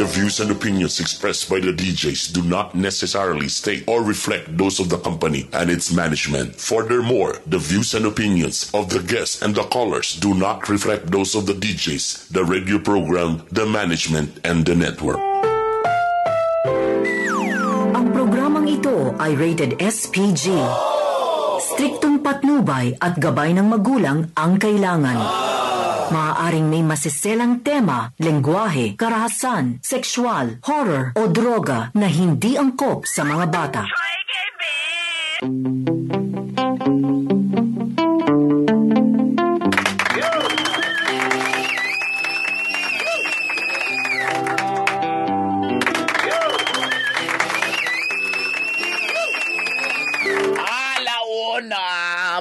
The views and opinions expressed by the DJs do not necessarily state or reflect those of the company and its management. Furthermore, the views and opinions of the guests and the callers do not reflect those of the DJs, the radio program, the management, and the network. Ang programang ito ay rated SPG. Striktong patnubay at gabay ng magulang ang kailangan. Maaaring may masiselang tema, lengguwahe, karahasan, sexual, horror o droga na hindi angkop sa mga bata. Alauna,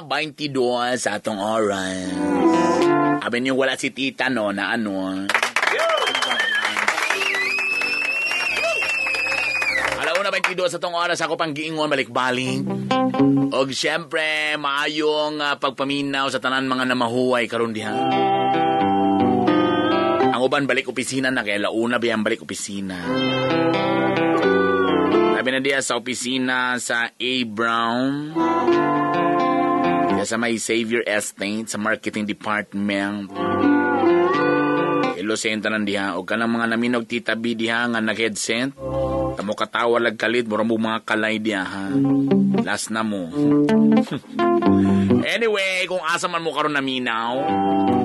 22 sa atong oras. Abi niyo wala si tita no na ano. Alauna, 22 sa atong oras ako pang giingon balik-balik. Og siyempre, maayong pagpaminaw sa tanan mga namahuway karon diha. Ang uban balik opisina na kay alauna biyang balik opisina. Sabi na diya sa opisina sa A. Brown. Sa may Xavier Estate, sa marketing department. Hello sa tanan diha. O kanang mga naminog Tita B diha nga nag-headset. Tamo katawa lag kalit, mura mo mga kalay diha ha. Last na mo. Anyway, kung asa man mo karon naminaw,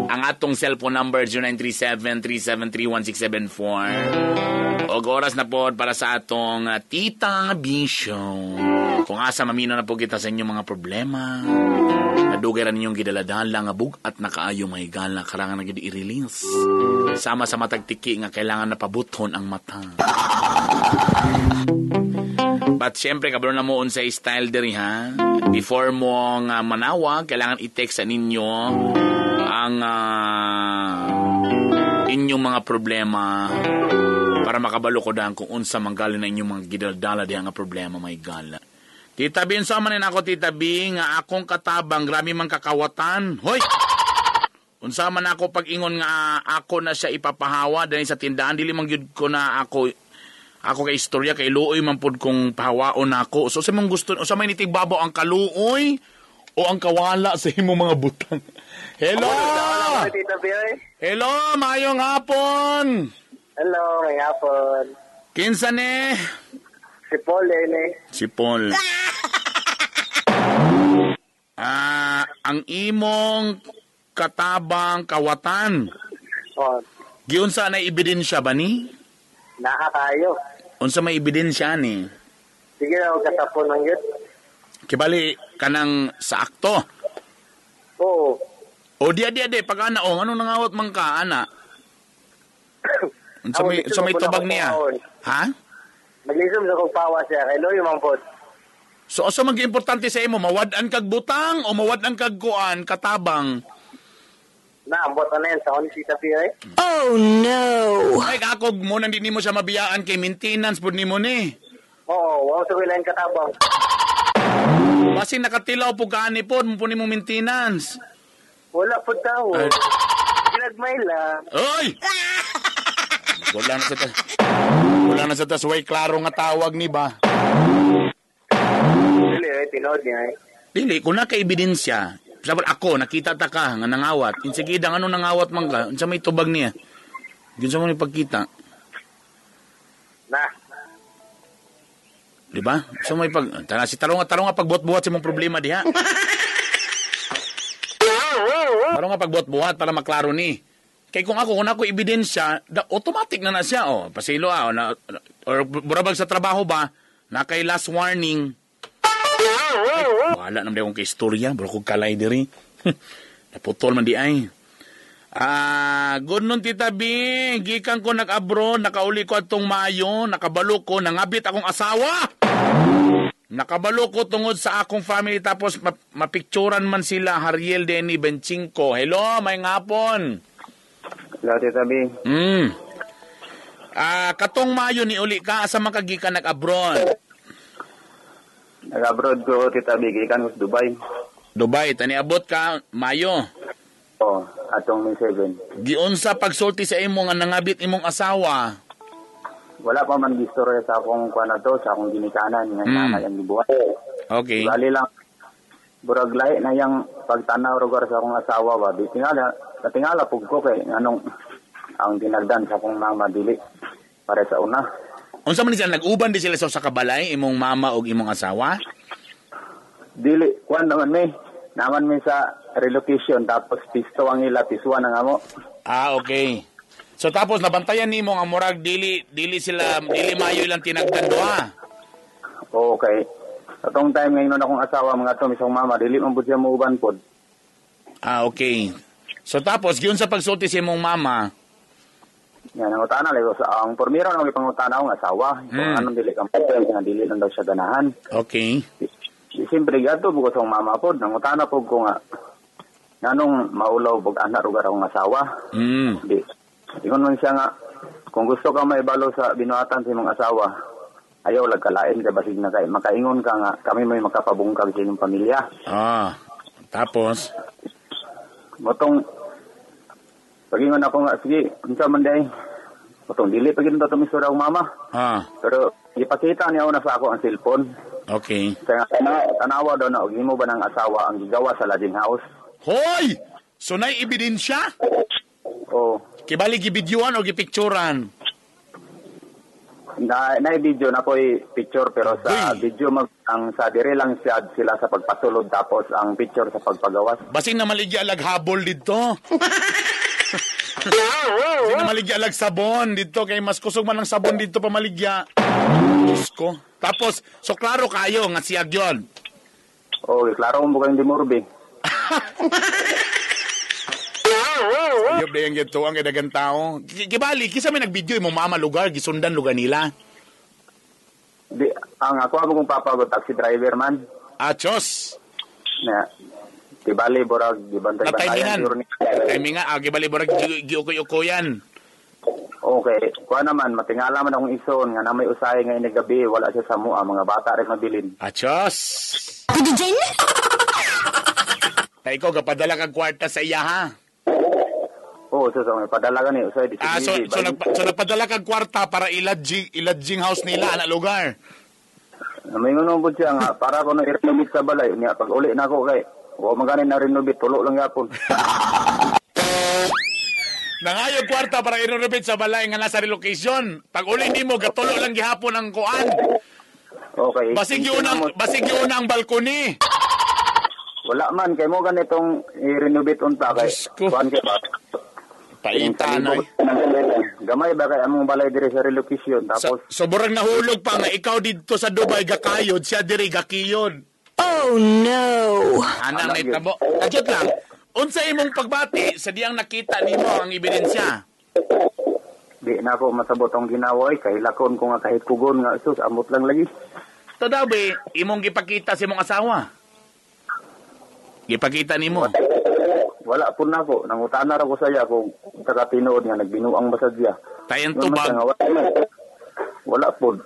ang atong cellphone number 0937-373-1674. Og oras na po para sa atong Tita B Show. Kung asa maminaw na po kita sa inyong mga problema. Nadugay ra ninyong gidaladala nga bug-at na kaayo mahigala karangan na gid i-release. Sama sa matagtiki nga kailangan na pabuton ang mata. But siyempre, kabalo na mo unsay style diri ha. Before mo nga manawag, kailangan i-text sa ninyo ang inyong mga problema para makabalo ko daan kung unsa manggali na inyong mga gidaladala diha nga problema mahigala. Tita B, unsa man ako Tita B, nga akong katabang grabe man kakawatan. Hoy! Unsa man ako pag-ingon nga ako na siya ipapahawa dahil sa tindahan dili man gyud ko na ako kay istorya kay luoy man pud kong pahawaon nako. So sa mong gusto unsa may nitigbabaw ang kaluoy o ang kawala sa imong mga butang. Hello! Tita B. Hello, maayong hapon. Hello, maayong hapon. Kinsa ni? Si Paul eh. Si Paul. Ang imong katabang kawatan. Oh. Giunsa na ebidensya ba ni? Naa kayo. Unsa may ebidensya ni? Sige, ako katapon ng yun. Kibali kanang sa akto. Oo. O diya diya di pag ana o ano nangawat man ka ana? Unsa may tubag niya? Ha? Maglisom sa kong pawa siya kay Loy Mangpot. So asa man importante sa imo, mawad-an kag butang o mawad-an kag kuan katabang? Na ambot na yan sa on Tita P. Oh no. Ay akog mo nang di nimo siya mabiyaan kay maintenance pud nimo ni. Oo, wa sa ilang katabang. Basin nakatilaw po kaani pod mo po nimo maintenance. Wala pud tawo. Ginagmay lang. Oy! Wala na sa tas. Wala na sa tas way klaro nga tawag ni ba. Dili ay tinuod niya eh. Dili kun na ka ebidensya. Sabot ako nakita ta ka nga nangawat. Insegida ano nangawat man ka, unsa may tubag niya? Giunsa mo ni pagkita? Na. Di ba? So may pag tara si tarong nga pagbuhat-buhat sa imong problema diha. Tarong nga pagbuhat-buhat para maklaro ni. Kay kung ako ebidensya, automatic na na siya oh. Pasilo ah, na, or burabag sa trabaho ba, na kay last warning. Ay, wala naman akong kaistorya, bro kog kalay diri. Naputol man di ay. Good noon Tita B. Gikan ko nag-abroad, nakauli ko atong Mayo, nakabalo ko, nangabit akong asawa. Nakabalo ko tungod sa akong family tapos mapicturan man sila Hariel Denny Benchinko. Hello, may ngapon. Hello, Tita B. Katong Mayo ni uli ka, asa man ka gikan nag-abroad? Nag-abroad ko, Tita B, gikan ko sa Dubai. Dubai, tani abot ka, Mayo. Oo, atong May 7. Giunsa pagsulti sa imo nga nangabit imong asawa? Wala pa man gistorya sa akong kuan to, sa akong ginikanan nga nanay ang gibuhat. Okay. Bali lang burag lahi na yang pagtanaw lugar sa akong asawa ba. Di tingala, natingala pug ko kay anong ang tinagdan sa akong mama dili para sa una. Unsa man sila nag-uban di sila sa usa ka balay imong mama ug imong asawa? Dili kuan naman mi. Naman mi sa relocation tapos pisto ang ila piswa na nga mo. Ah, okay. So tapos nabantayan nimo nga murag dili dili sila dili maayo ilang tinagdan duha. Okay. Atong time ngayon akong asawa mga to misong mama dili man pud siya muuban pod. Ah, okay. So tapos giun sa pagsulti sa imong mama, Yan ang utana lego sa ang pormiro na gipangutana akong asawa. Kung anong dili kang nga dili lang daw siya ganahan. Okay. Di, siyempre gadto ko sa akong mama pod nangutana pod ko nga nganong maulaw bug anak rugar akong asawa. Di ingon man siya nga kung gusto ka maibalo sa binuhatan sa imong asawa, ayaw lag kalain kay basig na kay makaingon ka nga kami may makapabungkag sa inyong pamilya. Ah, tapos motong pagingon ako nga sige unsa man day motong dili pagin to tumisura akong mama. Ah, pero ipakita niya una sa ako ang cellphone. Okay. Kaya tanawa daw na og himo ba ng asawa ang gigawa sa lodging house. Hoy! So nay ebidensya? Oh. Kibali gibidyuan o gipicturan? Na video na ko'y picture pero sa Uy. video mag, ang sa dire lang siya sila sa pagpasulod tapos ang picture sa pagpagawas. Basing na maligya alag habol dito. Basing na maligya alag sabon dito kay mas kusog man ang sabon dito pamaligya. Diyos ko. Tapos so klaro kayo nga siyag yon. Oh, klaro mo kayong dimurbi. Ayop na yung gito ang kadagang tao. Kibali, kisa may nag-video imong mama lugar, gisundan lugar nila. Di, ang ako amo kong papa ko taxi driver man. Ah, Diyos. Na kibali borag gibantay-bantayan Nataimingan. siguro ni. Timingan. Ah, kibali, borag giukoy-ukoyan. Okay, kuha naman matingala man akong ison nga na may usahay nga gabi wala siya sa mua mga bata rin mabilin. Ah, Diyos. Ta ikaw, gapadala kag kwarta sa iya, ha? Oo, so, so may padala gani usahay di Ah, so, so, so nagpadala kag kwarta para iladjing house nila, ana lugar. May ngono pud siya nga para ko na i-renovate sa balay niya pag uli na ako kay wa man gani na renovate tulo lang gyapon. Nangayo kwarta para i-renovate sa balay nga nasa relocation. Pag uli nimo gatulo lang gihapon ang kuan. Okay. Basig yun ang balkoni. Wala man kay mo ganitong i-renovate unta kay kuan kay ba. Paita na. Gamay ba kay among balay diri sa relocation tapos So burang nahulog pa nga ikaw didto sa Dubai gakayod siya diri gakiyod. Oh no. Anang naitabo. Adyot lang. Unsa imong pagbati sa diyang nakita nimo ang ebidensya? Di na ako masabot ang ginawa ay kahilakon ko nga kahit kugon nga sus amot lang lagi. To daw be imong gipakita sa imong asawa. Gipakita nimo. Wala po na ako. Nangutana ra ko sa iya kung taga tinuod nga nagbinuang basad siya. Tayan tubag. Wala po.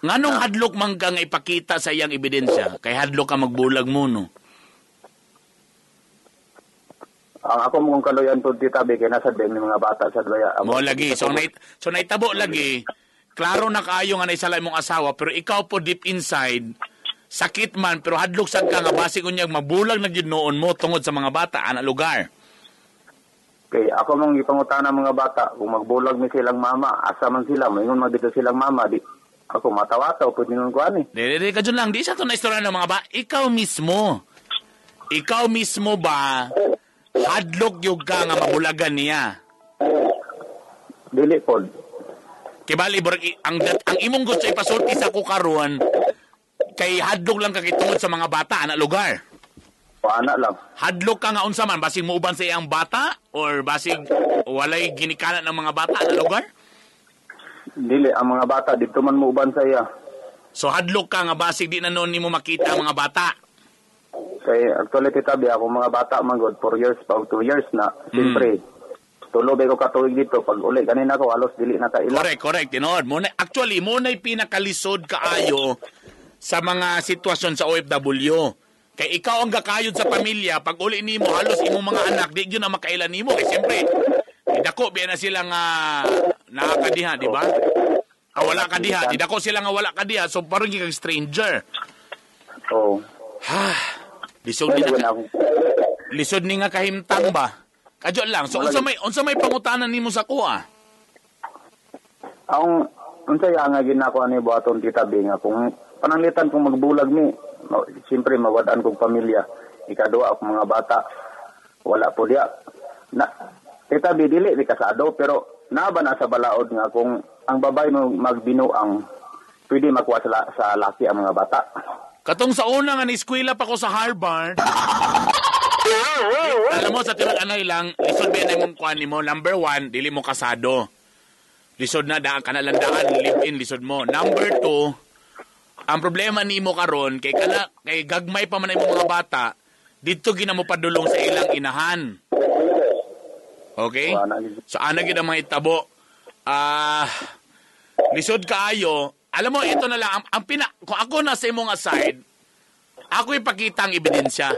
Nganong hadlok man ka nga ipakita sa iyang ebidensya? Kay hadlok ka magbulag mo, no? Ang ako mong kaluyan po tita be kay nasa din mga bata sa dwaya. Mo lagi. So, so naitabo lagi. Klaro na kaayo nga naisala imong asawa pero ikaw po deep inside sakit man pero hadlok sad ka nga basig unyag mabulag na gyud noon mo tungod sa mga bata ana lugar. Kay ako mong gipangutana mga bata kung magbulag mi silang mama, asa man sila, moingon man dito silang mama di ako matawa-taw pud ningon ko ani. Dili ka dyan lang di sa to na istorya ng mga ba. Ikaw mismo. Ikaw mismo ba hadlok gyud ka nga mabulagan niya? Dili pod. Kibali burag ang imong gusto ipasulti sa ko karon kay hadlok lang ka kitungod sa mga bata ana lugar. O ana lang. Hadlok ka nga unsa man basig muuban sa iyang bata or basig walay ginikanan ng mga bata ana lugar? Dili ang mga bata dito man muuban sa iya. So hadlok ka nga basig di na noon nimo makita ang mga bata. Kay actually tita be ako mga bata man god 4 years pa 2 years na. Siyempre tulo ko katuig dito pag uli kanina ko halos dili na kaila. Correct, correct tinuod. Mo na actually mo nay pinakalisod kaayo sa mga sitwasyon sa OFW. Kay ikaw ang gakayod sa pamilya, pag uli nimo halos imong mga anak di gyud na makailan nimo kay siyempre dako biya na sila nga Naa ka diha, di ba? Ah, wala ka diha. Di dako sila nga wala ka diha. So, parang kang stranger. Oo. Lisod ni na, lisod ni nga kahimtang ba? Kadyo lang. So, unsa may pangutanan nimo sa kuha? Ang unsa ya nga ginako ani buhaton, Tita B, nga kung pananglitan kung magbulag mi, siyempre mawad-an kong pamilya. Ikaduha, akong mga bata wala po diya. Na Tita B, dili ni kasado, pero naa ba na sa balaod nga kung ang babae mo magbinuang, pwede makuha sa laki ang mga bata? Katong sa una nga ni eskwela pa ko sa Harvard. Alam mo, sa tinud anay lang, lisod ba na imong kuan nimo? Number one, dili mo kasado. Lisod na daan ka na lang daan, live in, lisod mo. Number two, ang problema nimo karon kay kana kay gagmay pa man imong mga bata, dito gina mo padulong sa ilang inahan. Okay? So ana gid ang mga itabo. Ah, lisod kaayo. Alam mo, ito na lang ang pina kung ako na sa imong side, ako ipakita ang ebidensya.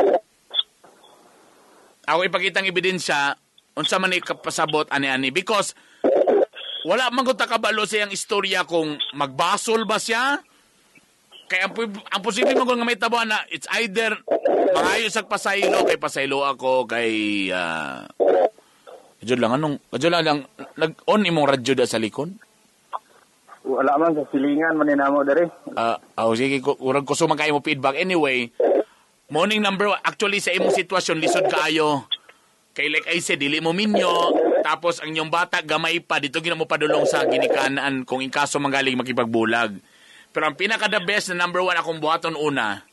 Ako ipakita ang ebidensya unsa man ni kapasabot ani-ani because wala man gud ta kabalo sa iyang istorya kung magbasol ba siya. Kaya ang posible man gud nga may tabo na it's either mangayo sa pasaylo kay pasaylo ako kay Adyo lang anong adyo lang, lang nag-on imong radyo da sa likod. Wala man, sa silingan man ni namo diri. Ah, oh, sige, urag ko man kayo mo feedback. Anyway, morning number one, actually sa imong sitwasyon lisod kaayo. Kay like I said, dili mo minyo, tapos ang inyong bata gamay pa, dito gina mo padulong sa ginikanan kung in kaso manggaling makipagbulag. Pero ang pinaka the best na number one akong buhaton una,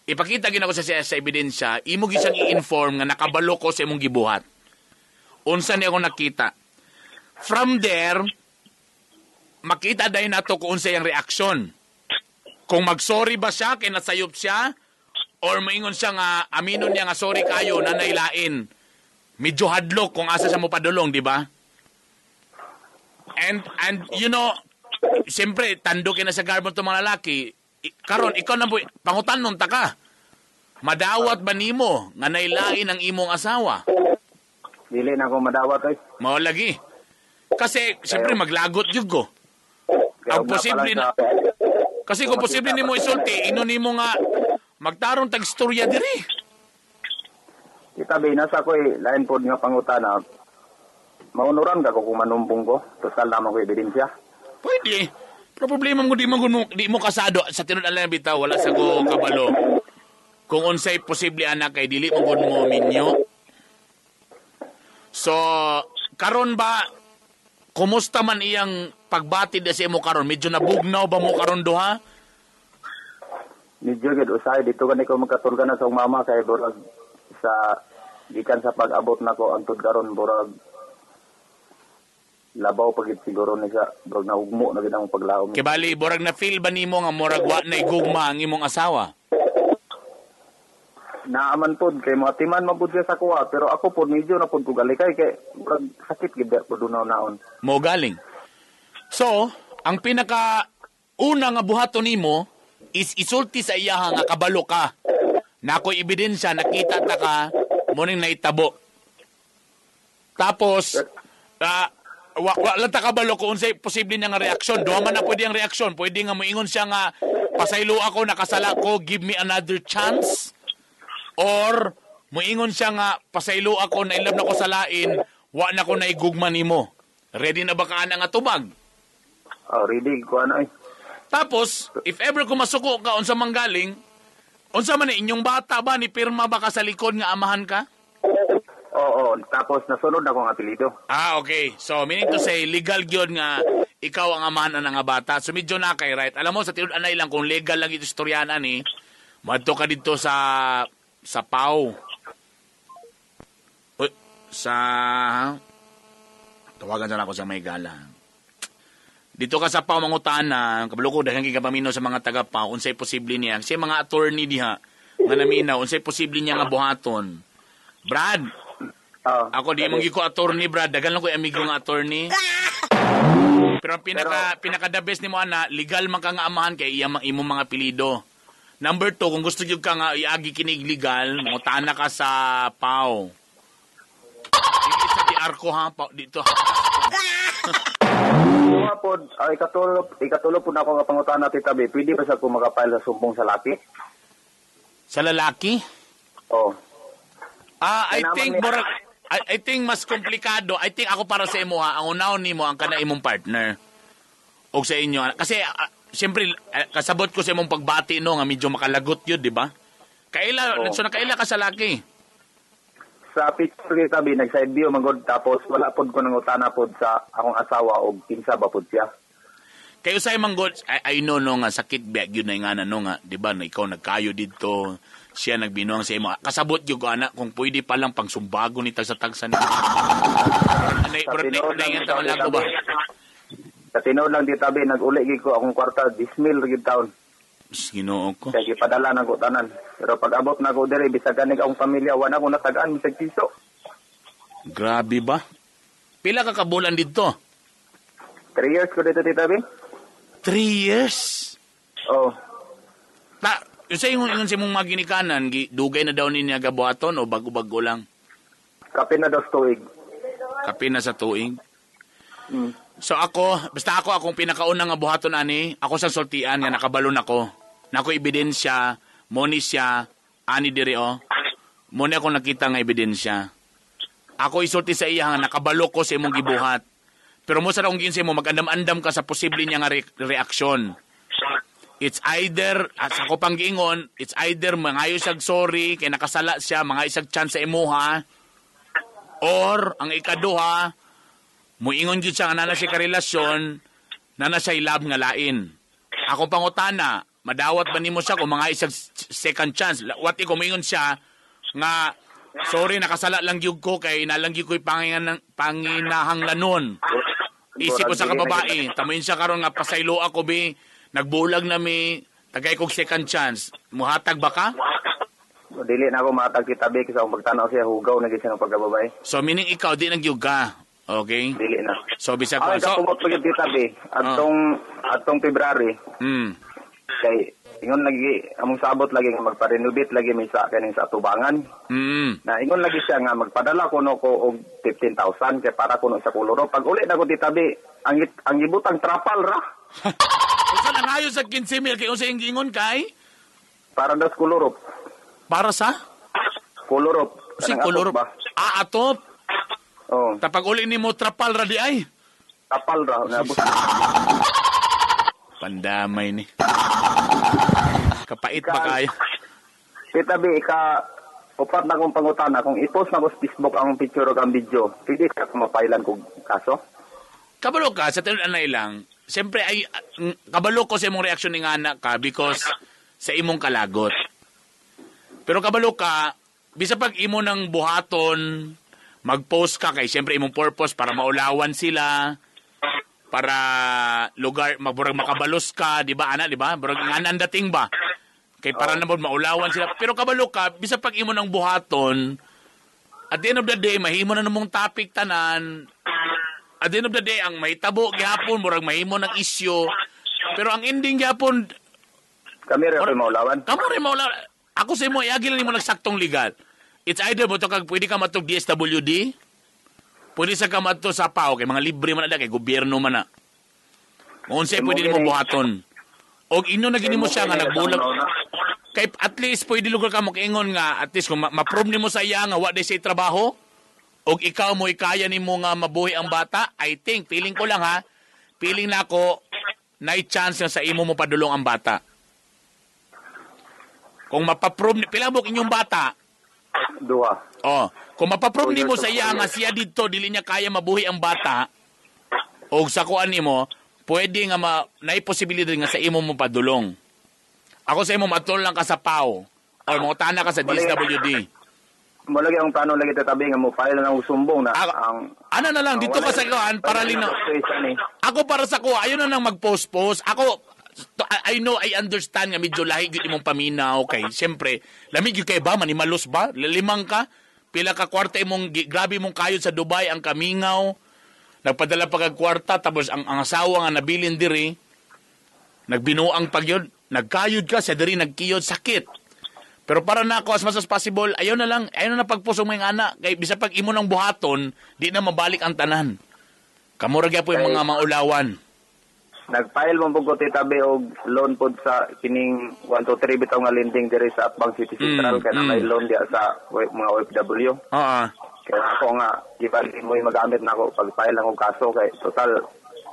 ipakita gina ko sa ebidensya, imo gyud siyang i-inform nga nakabalo ko sa imong gibuhat. Unsa ni ako nakita. From there, makita dayon nato kung unsa iyang reaksyon. Kung mag-sorry ba siya, kay nasayop siya, or moingon siya nga, aminon niya nga sorry kayo, na nailain. Medyo hadlok kung asa siya mo padulong, di ba? And you know, siyempre, tando kina sa garbo itong mga lalaki, karon ikaw na po, pangutanon ta ka. Madawat ba nimo nga nailain ang imong asawa? Dili na ako madawat ay. Mao lagi. Kasi, siyempre, maglagot yun ko. Kaya Ang posible na na, pa lang kasi kung posible nimo isulti, ino nimo nga magtarong tag istorya diri. Tita B, nasa ko eh, lain pod nga pangutana. Maunuran ka ko kung manumbong ko. Total naman ko ebidensya. Pwede. Pero problema mo di mo kasado sa tinud lang bitaw, wala sa ko kabalo. Kung unsay posible anak kay dili mo gud mo minyo. So, karon ba kumusta man iyang pagbati sa imo karon? Medyo nabugnaw ba mo karon duha? Medyo gid usahay dito gani ko magkatulga na sa akong mama kay burag sa gikan sa pag-abot nako antud karon, burag labaw pagid siguro ni sa burag nahugmo na gid ang paglaom. Kay bali burag na feel ba nimo nga murag wa na gugma ang imong asawa? Naaman pod kay moatiman man pud siya sa kuha, pero ako pod medyo na pod ko galikay kay murag sakit gid ko dunaw naon. Mo galing. So, ang pinaka una nga buhaton nimo is isulti sa iyaha nga kabalo ka. Na ako'y ebidensya, nakita ta ka, muning naitabo. Tapos, wa lang ta kabalo kung unsay posible niya nga reaksyon. Duha man na pwede ang reaksyon. Pwede nga moingon siya nga, "Pasaylo ako, nakasala ko, give me another chance." Or, moingon siya nga, "Pasaylo ako, na-inlove na ko sa lain, wa na ko naigugma nimo." Ready na ba ka ana nga tubag? Oh, ready ko ano eh. Tapos, if ever kung masuko ka, unsa man galing, unsa man ni inyong bata ba, ni pirma ba ka sa likod nga amahan ka? Oo, tapos nasunod ako ang apelyido. Ah, okay. So, meaning to say, legal gyud nga ikaw ang amahan na nga bata. So, medyo na kay right. Alam mo, sa tinud anay lang, kung legal lang ito istoryanan ni, madto ka dito sa PAO. Uy, sa tawagan sana ako sa may gala. Dito ka sa PAO mangutana, kabalo ko daghan kay kapaminaw sa mga taga PAO, unsay posible niya. Kasi mga attorney diha nga naminaw, unsay posible niya nga buhaton. Brad, Oh, ako di mo ko attorney, Brad, daghan lang ko amigo nga attorney. Pero ang pinaka pinaka the best nimo ana, legal man ka nga amahan kay iya imong mga apelyido. Number two, kung gusto gyud ka nga iagi kinig legal, mangutana ka sa PAO. Dili sa DR ko ha, PAO dito. Ikaduha pod, ikatulo pod nako nga pangutana, Tita B. Pwede ba sa ko makapile sa sumbong sa laki? Sa lalaki? Oh. Ah, I think murag I think mas komplikado. I think ako para sa imo ha, ang unahon nimo ang kana imong partner. Og sa inyo kasi siyempre kasabot ko sa imong pagbati no nga medyo makalagot yun, di ba? Kaila, so nakaila ka sa laki? Sa picture kay tabi nag side view man gud, tapos wala pod ko nangutana pod sa akong asawa og kinsa ba pod siya. Kayo sa imong god, I know no nga sakit ba gyud na nga no nga, di ba? Na ikaw nagkayo didto, siya nagbinuang sa imo. Kasabot gyud ko ana kung pwede pa lang pangsumbago ni tagsa-tagsa ni. Anay, Sa bro, tinuod lang, na Tita ko ba? B. Sa tinuod lang, Tita B, nag-uli gyud ko akong kwarta 10,000 gyud taon. Mas Ginoo ko. Kaya gipadala na ko tanan. Pero pag abot na ko diri bisag ganig akong pamilya, wala ko natagaan bisag piso. Grabe ba? Pila ka kabulan didto? 3 years ko dito, Tita B. 3 years? Oh. Ta, sa ingon ingon sa imong mga ginikanan, dugay na daw niya gabuhaton o bago-bago lang? Kapin na daw sa tuig. Kapin na sa tuig. So ako, basta ako, akong pinakaunang nga buhaton ani, ako sa sultian nga nakabalon ako. Nako ebidensya, mo ni siya, ani diri oh. Mo ni ako nakita nga ebidensya. Ako isulti sa iya nga nakabalo ko sa imong gibuhat. Pero mo sa akong giingon sa imo, mag-andam-andam ka sa posible niya nga reaksyon. It's either, as ako pang giingon, it's either mangayo siyag sorry, kay nakasala siya, mangayo siyag chance sa imuha, or ang ikaduha, muingon gyud siya nga nana siya karelasyon, nana siya love nga lain. Ako pangutana, madawat ba nimo siya kung mangayo siyag second chance? What if muingon siya nga sorry nakasala lang gyud ko kay nalang gyud ko'y panginahanglanon. Isip ko sa kababae, tamuin siya karon nga pasaylo ako bi, nagbulag na mi, tagay kog second chance. Muhatag ba ka? Dili na ako matag, Tita B, kasi akong pagtanaw siya hugaw na gyud siya ng pagkababae. So meaning ikaw di nagyug ka. Okay? Dili na. So bisag Ay, ko. So, kakumot pa gyud, Tita B. Atong February kay ingon lagi among sabot lagi nga magpa-renovate lagi mi sa kaning sa atubangan. Na ingon lagi siya nga magpadala kuno ko og 15,000 kay para kuno sa koloro. Pag uli na ko, Tita B, ang ibutang trapal ra. Unsa nangayo sa 15,000 kay unsa iyang giingon kay? Para daw sa koloro. Para sa? Koloro. Si Kanang koloro. atop ba? Ah, atop. Oh, Tapag uli nimo trapal ra di ay. Trapal ra. Nabot. Pandamay ni. Kapait ba kayo? Tita B, ika upat na kong pangutana, kung i-post na ko sa Facebook ang picture ug ang video, pwede ka mapailan kog kaso? Kabalo ka, sa tinud anay lang, siyempre ay, kabalo ko sa imong reaksyon ni nga anak ka because sa imong kalagot. Pero kabalo ka, bisa pag imo ng buhaton, mag-post ka kay siyempre imong purpose para maulawan sila, para lugar, magburag makabalos ka, di ba ana, di ba? Burag nga ang dating ba? Kay para naman maulawan sila. Pero kabalo ka, bisa pag imo ng buhaton, at the end of the day, mahimo na namong topic tanan. At the end of the day, ang mahitabo gihapon, murag mahimo ng isyu. Pero ang ending gihapon, Kami rin ako'y maulawan. Kamo rin maulawan. Ako sa imo, iagi lang nimo nagsaktong legal. It's either mo to kag pwede ka matog DSWD, pwede sa ka madto sa PAO, kay mga libre man na kay gobyerno man na. Kung unsay pwede nimo buhaton. Og inyo na gini mo siya nga nagbulag. Kay at least pwede lugar ka mokiingon nga at least kung ma-prove nimo sa iya nga wa day say trabaho og ikaw mo kaya nimo nga mabuhi ang bata, I think feeling ko lang ha, feeling na ako na chance nga sa imo mo padulong ang bata. Kung mapaprove ni pila mo inyong bata? Duha. Oh, kung mapaprove 2 years nimo sa old, iya 4 nga years. siya didto dili niya kaya mabuhi ang bata og sa kuan nimo, pwede nga naay posibilidad nga sa imo mo padulong. Ako sa imo matulong lang ka sa PAO or mangutana ka sa DSWD. Mo lagi ang plano lagi tatabi nga mo file na og sumbong na ang Ana na lang ang dito ka wala sa kuan para wala linaw. situation eh. Ako para sa kuha, ayaw na nang mag-post-post. Ako, I know, I understand nga medyo lahi gyud imong paminaw kay siyempre, lami gyud kay ba manimalos ba? Limang ka, pila ka kwarta imong grabe imong kayod sa Dubai ang kamingaw. Nagpadala pa kag kwarta tapos ang asawa nga nabilin diri nagbinuang pagyod, nagkayod ka sa diri nagkiyod sakit. Pero para na ako as much as possible, ayaw na lang, ayaw na pagpusong mga anak kay bisa pag imo ng buhaton, di na mabalik ang tanan. Kamura gyud po yung mga maulawan. Nag-file mo ko Tita B og loan pod sa kining 1 2 3 bitaw nga lending diri sa Atbang City Central kay na may loan diya sa mga OFW. Oo. Kaya ako nga gibalhin mo yung magamit na ako pag file lang og kaso kay total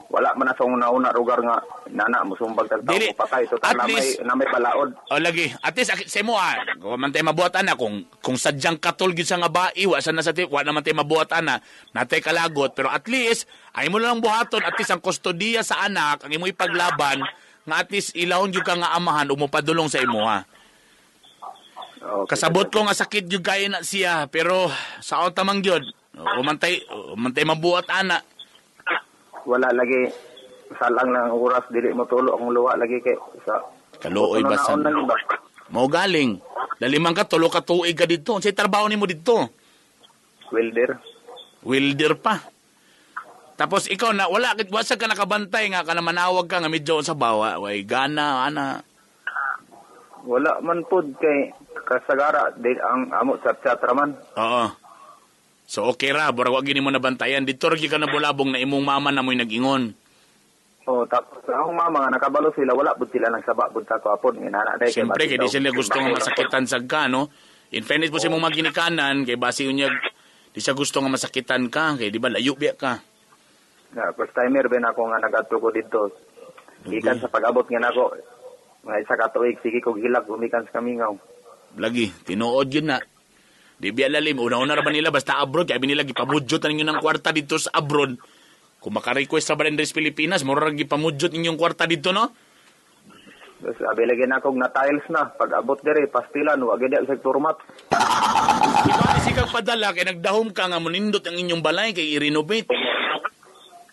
wala man na sa una-una lugar nga nana musumbag tag tao patay total At least, na may balaod. O lagi, at least sa mo kung man tayo mabuhat ana kung sadyang katol gyud sa nga bai wa sa nasa wa naman tayo mabuhat ana natay kalagot pero at least ay mo lang buhaton at least ang kustodiya sa anak ang imo ipaglaban nga at least ilahon gyud ka nga amahan ug mopadulong sa imo ha. Okay. Kasabot ko nga sakit gyud kay na siya pero sa tamang gyud umantay mabuhat ana. Wala lagi salang lang oras dili mo tulo akong luwa lagi kay sa kaluoy basan. Mao galing. Laliman ka tulo ka tuig ka didto. Unsay trabaho nimo didto? Welder. Welder pa. Tapos ikaw na wala wasa ka nakabantay nga kana manawag ka nga medyo sa bawa way gana ana. Wala man pud kay kasagara di ang amo sa chat raman. Oo. So okay ra, burag wa gini mo nabantayan didto ra gyud ka nabulabong na imong mama na mo'y nag-ingon. Oh, tapos akong mama nga nakabalo sila wala pud sila nagsaba pud sa ako apod nginana day. Siyempre kay di sila gusto nga masakitan sad ka, no? In fairness po sa imong mga ginikanan kay basi unya di siya gusto nga masakitan ka kay di ba layo biya ka. Na first timer ben ako nga nagadto ko didto. Gikan sa pag-abot nga nako nga isa ka tuig sige kog hilak gumikan sa kamingaw. Lagi tinuod gyud na. Di biya lalim una-una ra ba nila basta abroad kay nila gipamudyot na ninyo ng kwarta dito sa abroad. Kung maka-request sa ba sa Pilipinas, mura gipamudyot ninyong kwarta dito, no? Sabi lagi na akong na tiles na. Pag abot dere, pastilan, wag gid sa turmat. Iba ni sikag padala kay nagdahom ka nga munindot ang inyong balay kay i-renovate.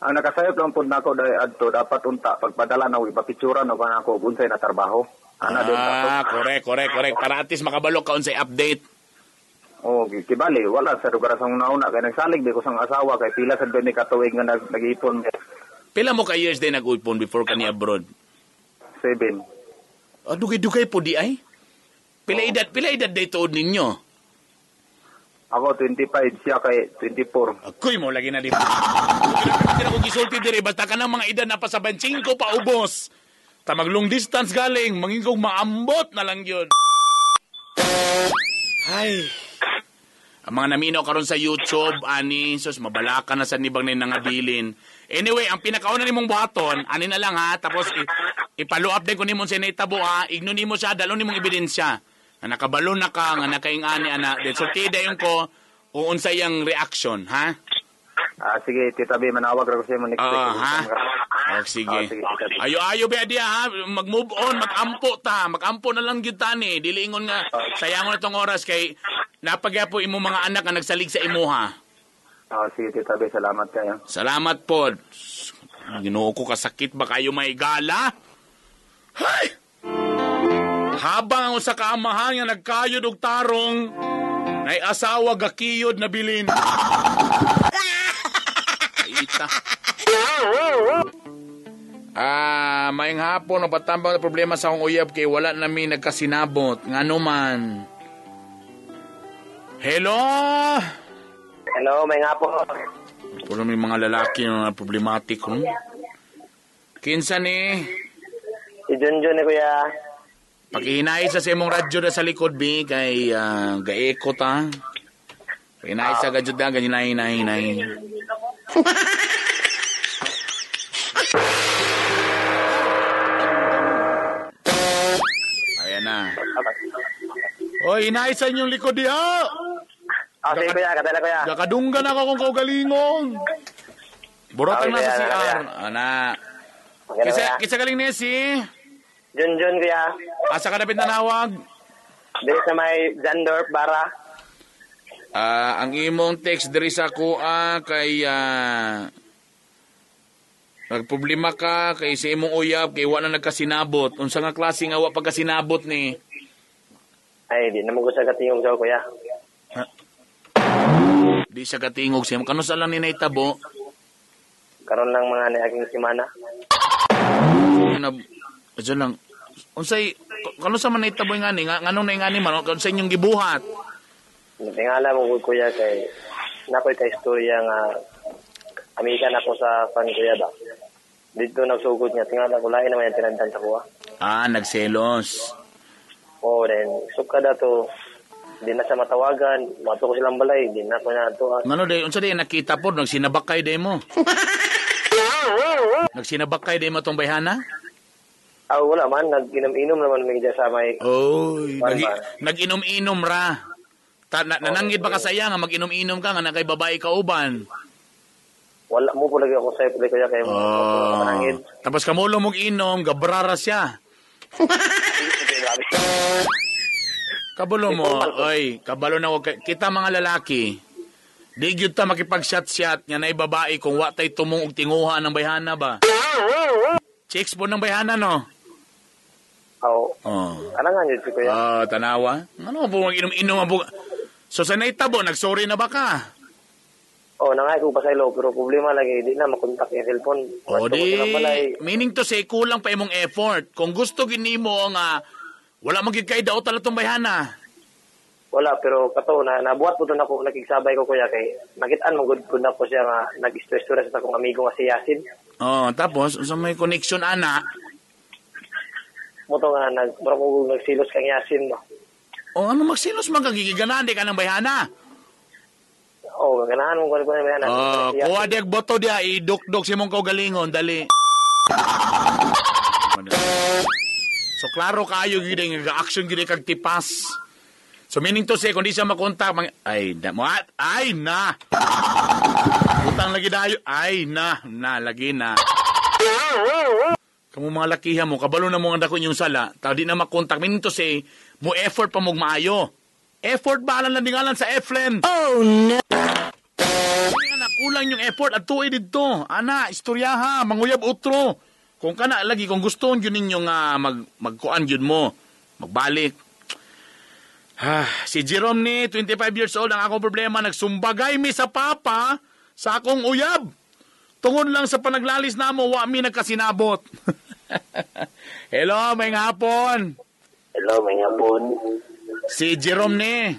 Ang nakasayop lang pud nako dai adto dapat unta pagpadala na ipapicturan og ako unsay na trabaho. Ana din correct, correct, correct. Para at least makabalo ka unsay update. Oh, kibali wala sa lugar sa una-una kay nagsalig di ko sang asawa kay pila sad ni katuig nga nag-ipon. Pila mo ka years din nag-ipon before ka ni abroad? 7. Ah, dugay-dugay po di ay. Pila edad day tuod ninyo? Ako 25, siya kay 24. Ako'y mo lagi na di. Kaya ko gisulti diri basta ka ng mga edad na pa sa 25 pa ubos. Tamag long distance galing, mangingkong maambot na lang yun. Ay. Ang mga naminaw karon sa YouTube, ani, sus, mabalaka na sa nibang na nangabilin. Anyway, ang pinakauna nimong buhaton, ani na lang ha, tapos ipalo up din ko nimo sa naitabo ha, igno nimo siya, dalon nimong ebidensya. Nga nakabalo na ka, nga nakaing-ani, ana. Then, sulti dayon ko, kung unsay ang reaction, ha? Sige, Tita B, manawag ra ko sa imo next week. Ha? Oh, sige. Sige, Tita B. Ayo-ayo ba diya, ha? Mag-move on, mag-ampo ta. Mag-ampo na lang gyud ta ni. Dili ingon nga, sayangon na tong oras kay napagya po imo mga anak nga nagsalig sa imuha. Sige, Tita B, salamat kayo. Salamat po. Ginoo ko, kasakit ba kayo may gala? Hay! Habang ang usa ka amahan nga nagkayod og tarong, nay asawa gakiyod na bilin. Ita. Maayong hapon, napatambang na problema sa akong uyab kay wala nami nagkasinabot. Ngano man. Hello? Hello, may nga po. Puro may mga lalaki na problematic. Kinsa ni? Si Junjun ni kuya. Pakihinay sa imong radyo na sa likod, bi, kay gaeko ta. Pakihinay sa gadyo da, ganyan hinay, hinay. Ayan na. Oy, hinay sa inyong likod diha. Sige kuya, katala kuya. Gakadunggan ako kung kaugalingong. Burotang na sa CR. Ana. Kisa galing ni si? Junjun kuya. Asa ka dapit nanawag? Diri sa may Jandorf, Bara. Ang imong text diri sa kuha kay nagproblema ka kay sa imong uyab kay wa na nagkasinabot. Unsa nga klase nga wa pagkasinabot ni? Ay, di na mo sa katingog sa kuya. Di siya katingog siya. Kano sa lang ni naitabo? Karon lang mga niaging semana. Diyan lang. Unsay kano sa man naitabo nga ni nganong naingani man unsa inyong gibuhat? Tingala mo kuya kay nakoy kay istorya nga amiga nako sa fan kuya ba. Dito nagsugod niya, tingala ko lain naman yung tinandan sa kuha. Ah, nagselos. Oo, then suka dato di na siya matawagan, mato ko silang balay, di na ko na ato. Ngano day, unsa day nakita po, nagsinabakay day mo. Nagsinabakay day mo tong bayhana? Ah, wala man, nag-inom-inom naman may dyan sa may... Oy, nag-inom-inom ra. Nananggit ba ka sa iya nga mag-inom-inom ka nga na kay babae ka uban? Wala mo po lagi ako sa'yo, kuya, kaya mo manangid. Tapos kamulo mong inom, gabrara siya. Kabalo mo, oy, kabalo na ko. Kita mga lalaki, di gyud ta makipag-shot-shot nga naay babae kung wa tay tumong og tinguha ng bayhana ba. Chicks po ng bayhana, no? Oo. Oh. Ano nga yun, kuya? Ah, tanawa. Ano po mag-inom-inom ang buga? So sa naitabo, nag-sorry na ba ka? Oo, nangay ko pa sa ilo, pero problema lagi, di na makontak yung cellphone. O di, meaning to say, kulang pa imong effort. Kung gusto ginimo nga, wala man gyud kay daot ala tong bayhana. Wala, pero kato, nabuhat po doon ako, nakigsabay ko kuya, kay nakitaan mo good na ko siya nga, nag-stress-stress sa akong amigo nga si Yasin. Oh, tapos, sa may connection, ana. Muto nga, mura ko nagsilos kang Yasin, no. Oh, ano magsilos man kang gigiganahan, di ka ng bayhana. Oh, ganahan mo ko ng bayhana. Oh, kuha di ag boto diya, idukdok si mong kaugalingon, dali. So, klaro kayo, gid nga action gid kag tipas. So, meaning to say, kung di siya makontak, ay, na, ay, na. Utang lagi dayo, ay, na, na, lagi na. Kamu mga lakihan mo, kabalo na mo nga dako inyong sala, tao di na makontak, meaning to say, mo effort pa mong maayo. Effort ba alam lang dingalan sa Eflen? Oh, no. Nga kulang yung effort at tuwi dito. Ana, istoryaha, manguyab utro. Kung kana lagi, kung gusto yun ninyo nga magkuan yun mo, magbalik. Si Jerome ni, 25 years old, ang akong problema, nagsumbagay mi sa papa sa akong uyab. Tungod lang sa panaglalis na mo, wa mi nagkasinabot. Hello, may hapon. Hello, may hapon. Si Jerome ni.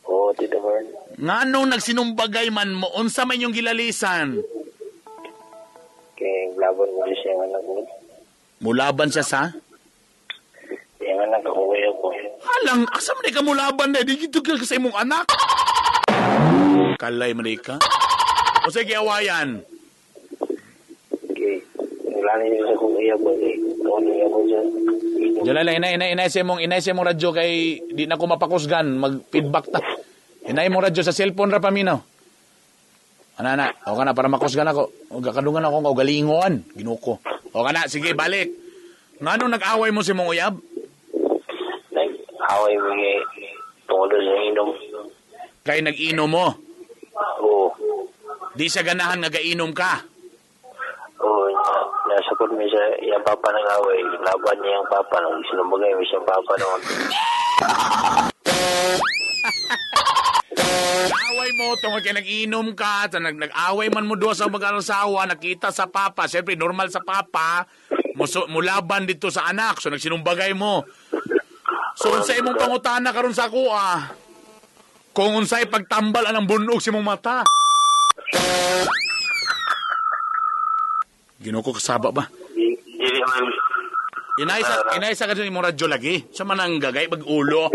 Oo, Tito Bern. Nganong nagsinumbagay man mo, unsa man yung gilalisan? Kaya laban mo siya ang anak mo. Mulaban siya sa? Yung anak ako kuya ko. Halang, asa man ka mulaban na? Di gito ka sa imong anak. Kalay man ka. O sige, awayan. Okay. Wala niyo sa kong iya mo. Diyan lang, inay sa imong radyo kay di na ko mapakusgan. Mag-feedback ta. Inay mong radyo sa cellphone ra paminaw. Ana na, o ka na para makusgan ako. O kakadungan ako ng galingon. Ginuko. O ka na, sige, balik. Ngano nag-away mo si mong uyab? Nag-away mo kay tungod sa inom. Kay nag-inom mo? Oo. Di siya ganahan nga gainom ka? Oo, nasapot mi sa iyang papa nag-away. Laban niya ang papa. Sinumbagay mi siyang papa noon. Away mo, tungkol kay nag-inom ka, nag-away man mo doon sa mag-asawa, nakita sa papa, siyempre normal sa papa, mulaban dito sa anak, so nagsinumbagay mo. So unsay imong pangutana karon sa ako ah, kung unsay pagtambal anang bunog sa imong mata. Ginoo ko kasaba ba? Inay sa kadto imong radyo lagi, sa manang gagay pag ulo.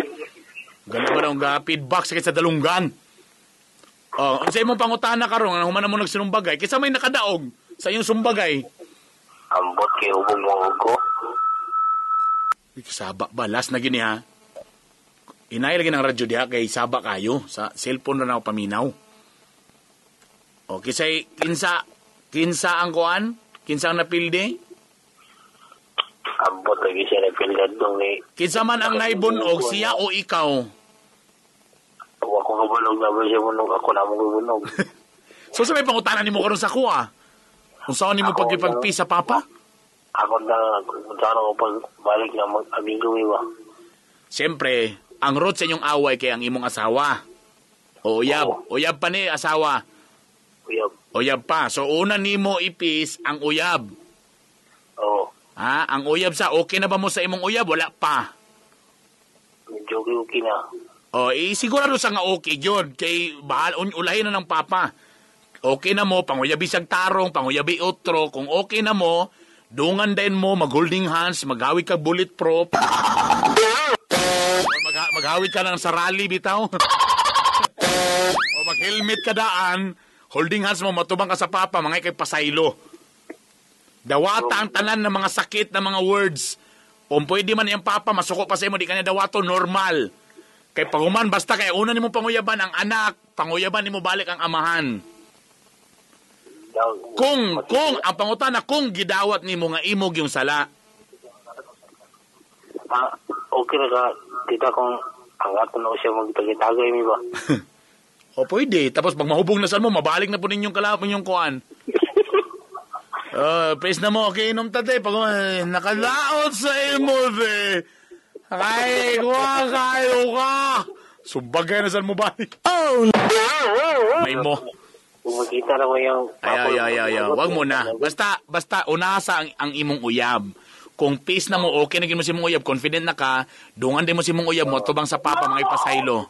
Gano ba nang feedback sakit sa dalunggan? Oh, unsay imong pangutana karon nga human mo nagsinumbagay kaysa may nakadaog sa iyong sumbagay? Ambot kay ubog mo ko. Saba ba last na gini ha. Inay lagi ng radyo diha kay saba kayo sa cellphone na ako paminaw. O kisay kinsa ang kuan? Kinsa ang napildi? Ambot lagi siya napildi dong ni. Kinsa man ang naibunog siya o ikaw? Ako kabunog na ba siya bunog? Ako na mong bunog. So sa may pangutanan nimo karon sa kuha? Kung saan nimo pagkipagpi sa papa? Ako na, kung saan ako pagbalik na mag-amigo iba. Siyempre, ang root sa inyong away kay ang imong asawa. O uyab. Oh. Uyab pa ni asawa. Uyab. Uyab pa. So una nimo ipis ang uyab. Oo. Ha? Ang uyab sa, okay na ba mo sa imong uyab? Wala pa. Medyo okay na. O, eh, sigurado sa nga okay yun. Kay bahal, ulahin na ng papa. Okay na mo, panguyabi siyang tarong, panguyabi otro, kung okay na mo, dungan din mo, mag-holding hands, maghawid ka bulletproof. Maghawid ka ng sarali, bitaw. O mag-helmet ka daan, holding hands mo, matubang ka sa papa, mga kay pasaylo. Dawata ang tanan ng mga sakit ng mga words. Kung pwede man iyang papa, masuko pa sa imo, di kanya dawato, normal. Kay paguman, basta kay una nimo panguyaban ang anak, panguyaban nimo balik ang amahan. Kung ang pangutana, kung gidawat nimo nga imog yung sala. Okay na ka, tita, kung ang ato na siya magtagitagay mi ba? O pwede. Tapos pag mahubog na saan mo, mabalik na po ninyong kalapon yung kuan. Praise na mo, okay, inom tate. Pag nakalaot sa imo, be. Ay, kuha kayo ka. Sumbagay na saan mo balik. Oh, no! May mo. Kung makita na mo yung... Ay. Wag mo na. Basta, unasa ang imong uyab. Kung peace na mo, okay na gin mo si imong uyab, confident na ka, dungan din mo si imong uyab mo, tubang sa papa, mga ipasaylo.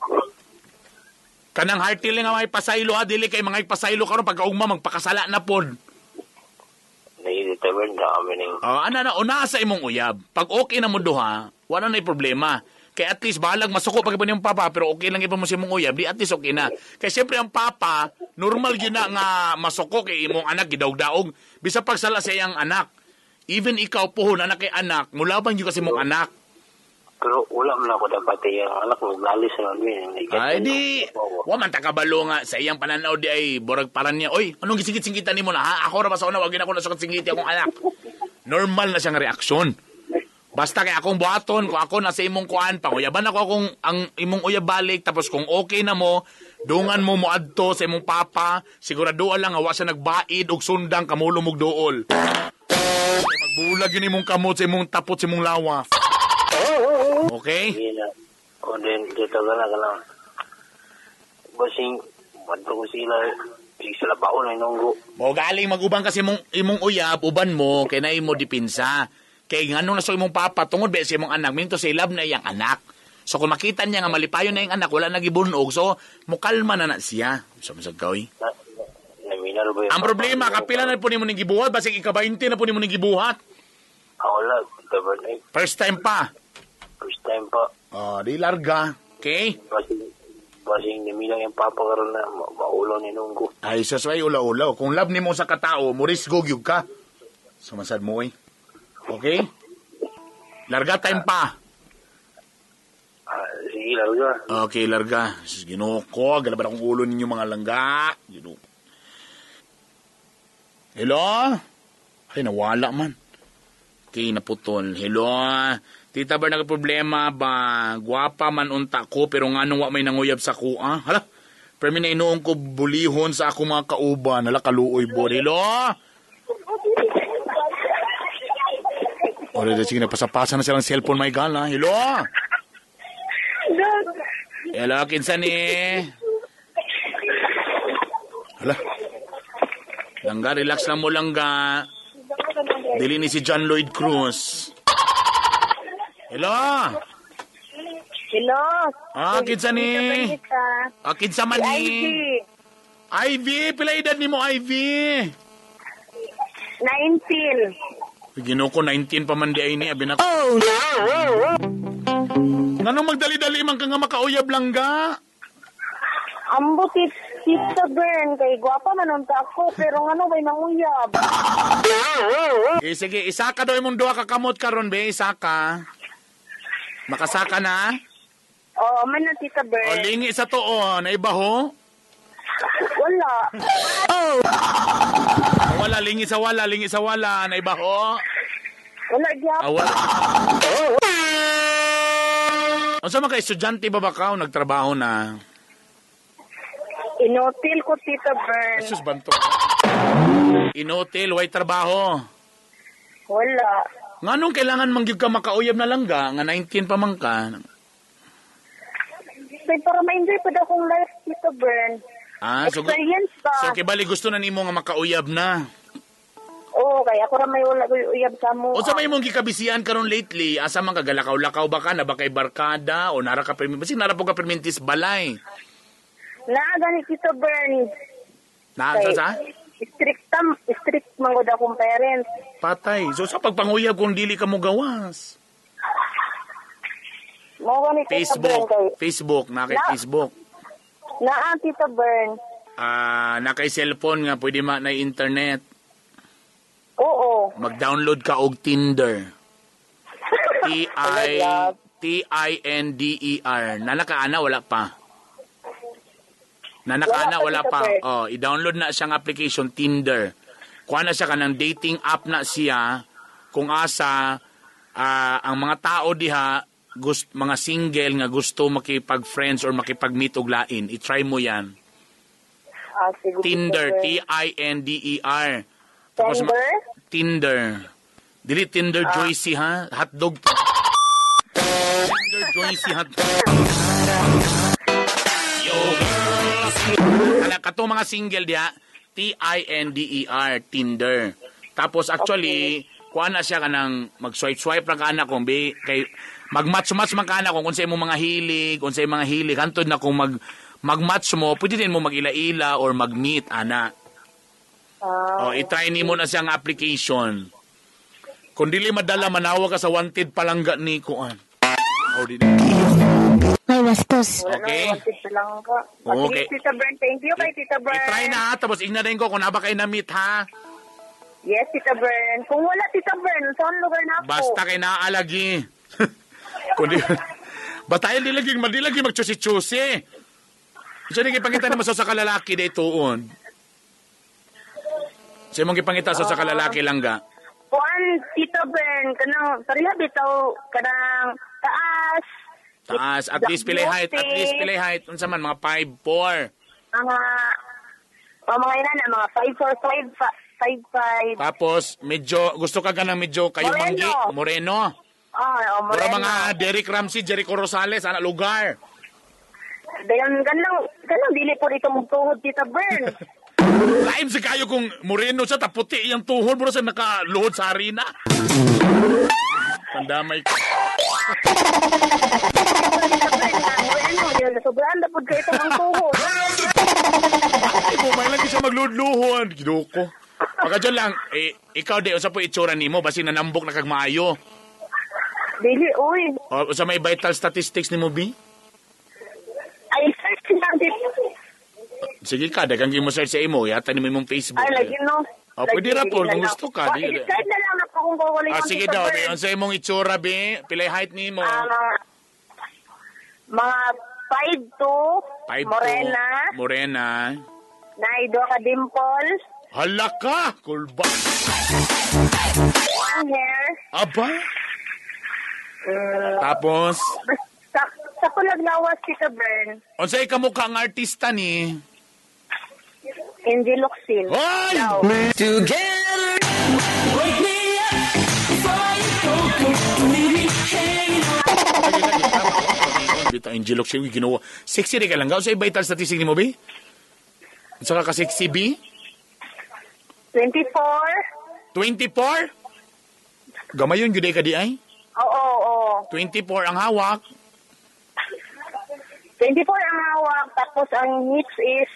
Kanang heartily nga mga ipasaylo, ha, dili kay mga ipasaylo karon pagkaugma, magpakasala na pod. Ana na, una sa imong uyab. Pag okay na mo duha, wala na problema. Kaya at least bahalag masuko pag iba niyong papa, pero okay lang iba mo si imong uyab, di at least okay na. Kaya siyempre ang papa, normal yun na nga masuko kay imong anak, gidaog-daog. Bisa pagsala sa iyang anak. Even ikaw pohon, anak kay anak, mulaban yun kasi mong anak. Pero wala man ako dapat iyang anak, maglalis na lang. Ay di, wa man takabalo nga sa iyang pananaw di ay borag paran niya. Oy, anong gisingit-singitan nimo na ha? Ako ra ba sa una, wag ako na singiti akong anak. Normal na siyang reaksyon. Basta kay akong buhaton, kung ako nasa imong kuan, panguyaban ako akong ang imong uyab balik, tapos kung okay na mo, dungan mo moadto sa imong papa, sigurado lang nga wa siya nagbaid og sundang kamulom og duol. Magbulag yun imong kamot sa imong tapot sa imong lawa. Okay? O then, dito ka na lang. Basing, banto ko sila, sila baon na inunggo. O galing mag-ubang kasi imong uyab, uban mo, kay na imo dipinsa. Kay nganong na sa imong papa, tungod ba sa imong anak, minto sa love na iyang anak. So kung makita niya nga malipayon na iyang anak, wala nagibunog, so mukalma na na siya. So masag ka, oy. Ang problema, kapila na po nimo ning gibuhat, basig ika-20 na po nimo ning gibuhat. Wala. First time pa. First time pa. Oh, di larga. Okay? Basing nimilang yung papa karon na maulaw ni nunggo. Ay, sasway ulaw-ulaw. Kung love nimo sa katao, murisgo gyud ka. Sumasad mo, eh. Okay? Larga time pa. Sige, larga. Okay, larga. Ginoo ko, galaban akong ulo ninyo mga langga. Ginoo. Hello? Ay, nawala man. Okay, naputol. Hello? Tita ba nagproblema ba? Gwapa man unta ko, pero nga nung wa may nanguyab sa kuha. Hala, pero may nainoong ko bulihon sa akong mga kauban. Hala, kaluoy bo. Hello? Ore, sige, napasapasa na silang cellphone, my God, ha? Hello? Hello, kinsa ni? Hala. Langga, relax lang mo, langga. Dili ni si John Lloyd Cruz. Hello? Hello? Ah, kinsa ni? Ah, kinsa man ni? Ivy. Ivy, pila edad ni mo, Ivy? 19. Ginoo ko, 19 pa man di ay ni. Abi na ko. Oh, no! Nganong magdali-dali man ka nga makauyab langga? Ambo, Tita Bern, kay gwapa man unta ako, pero ngano may manguyab? Eh, sige, isaka daw imong duha ka kamot karon be, isaka. Makasaka na? Oo, man na, Tita Bern. O, lingi sa tuon. Naiba ho? Wala. Oh! Wala, lingi sa wala, lingi sa wala. Naiba ho? Wala, gyap. Ah, wala. Unsa man ka, estudyante ba ba ka o nagtrabaho na? Inotil ko, Tita Bern. Jesus, banto. Inotil, way trabaho. Wala. Nganong kailangan mangyud ka makauyab na langga, nga 19 pa man ka? Kay para ma-enjoy pud akong life, Tita Bern. Ah, so, experience ba? So, kibali gusto na nimo nga makauyab na. Oo, kay ako ra may wala koy uyab sa mo. O sa may imong gikabisian karon lately, asa man ka galakaw-lakaw ba ka, na ba kay barkada o nara ka permi, basig nara po ka permintis balay. Naa gani, Tito Bern. Na sa? Strict man gud akong parents. Patay. So sa pagpanguyab kung dili ka mo gawas. Mo gani Facebook, Facebook na kay Facebook. Naa Tita Bern. Na kay cellphone nga pwede ma na internet. Oo. Mag-download ka og Tinder. T I T I N D E R. Nanakaana wala pa. Nanakaana wala pa. Oh, i-download na siyang application Tinder. Kuha na siya kanang dating app na siya kung asa ang mga tao diha mga single nga gusto makipag-friends or makipag-meet og lain. I-try mo 'yan. Sige, Tinder, T I N D E R. Tapos, Tinder? Tinder. Dili Tinder Joycey ha? Hotdog. Tinder Joycey hotdog. Yo. Ala kato mga single diha, T I N D E R, Tinder. Tapos actually, kuha na siya kanang mag-swipe-swipe ra ka na kung bi kay mag-match-match man ka na kung unsay imong mga hilig, unsay mga hilig hantod na kung mag-match mo, pwede din mo mag-ila-ila or mag-meet ana. Oh, i-try nimo na siyang application. Kung dili madala manawag ka sa wanted palangga ni kuan. Oh, di. May bastos. Okay. Wanted palangga. Okay. Tita Bern, thank you kay Tita Bern. I-try na ha, tapos ingna din ko kung naba kay na-meet ha. Yes, Tita Bern. Kung wala Tita Bern, saan lugar na ako? Basta kay naalagi. Kung di, batayan di lagi, di lagi magchusi-chusi. Siya di gipangita naman sa kalalaki di tuon. Siya mong gipangita sa kalalaki lang ga. Kuan, Tita Bern, kanang, pareha bitaw, kanang taas. Taas, at least pilay height, at least pilay height. Unsa man, mga 5'4". Mga ina na, mga 5'4", 5'5". Tapos, medyo, gusto ka ganang medyo kayo manggi, moreno. Oh, moreno. Mura mga Derek Ramsey, Jericho Rosales, ana lugar. Dayon, ganang dili po dito mong tuhod, Tita Bern. Laim si kayo kung moreno siya, taputi iyang tuhod, mura siya nakaluhod sa harina. Pandamay ko. Moreno, sobrang na po kayo itong tuhod. Ay, bumay lang siya magluhod-luhod. Ginoo. Pagka dyan lang, eh, ikaw di, usa po itsura nimo, basi nanambok na kag maayo. Dili, uy. O, usa may vital statistics nimo, B? Ay, search lang dito. Sige ka, daghang mo search sa imo, yata nimo imong Facebook. Ay, lagi no. O, pwede ra po, kung gusto ka. Di, search na lang ako kung kukunin. Ah, sige daw, B, unsa imong itsura, B? Pilay height nimo? Mga 5'2", morena. Morena. Naido ka dimple. Hala ka! Kulba! Long hair. Aba! Tapos? Sa kulag lawas, Tita Bern. Unsay kamukha ang artista ni? Angel Locsin. Hoy! Together, wake me up before you go, go, leave me hanging on. Dito, Angel Locsin, ginawa. Sexy rin ka lang. Unsay vital statistic nimo, B? Unsa ka ka-sexy, B? 24. 24? Gamayon, gyud ka di ay? Oo, oo. 24 ang hawak. 24 ang hawak, tapos ang hips is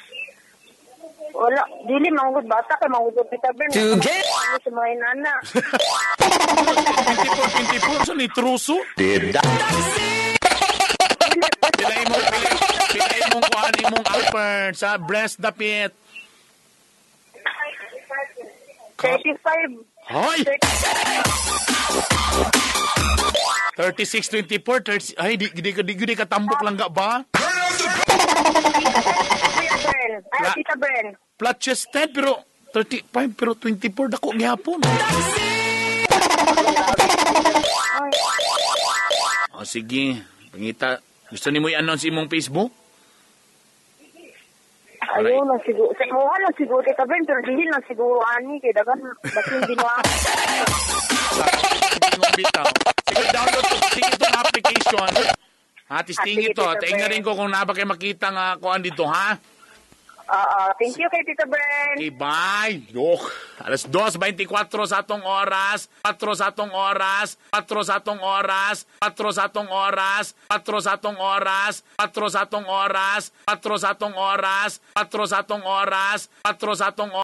wala, dili manggod bata kay manggod Tita Bern. Together. Sa mga inana. 24, sa ni truso? Pilay mo, pilay mong kuhan imong upper sa breast dapit. 35. Hoy! 36, 24, 30, ay, di katambok lang ga ba? Kuya Bern. Ay, Tita Bern. Flat chested, pero 35, pero 24, dako gihapon. O, sige. Pangita. Gusto nimo i-announce imong Facebook? Ayaw lang siguro. Sa imuha lang siguro, Tita Bern, pero dili lang siguro, ani. Kaya dagan, basin ginawa. Bitaw. Sige, download to. Sige itong application. Ha, testing ito. Tingnan rin ko kung naba kayo makita nga kuan dito, ha? Oo, thank you kay Tito Bern. Okay, bye. Yok. Alas 2:24 sa atong oras. 4 sa atong oras. 4 sa atong oras. 4 sa atong oras. 4 sa atong oras. 4 sa atong oras. 4 sa atong oras. 4 sa atong oras. 4 sa atong oras.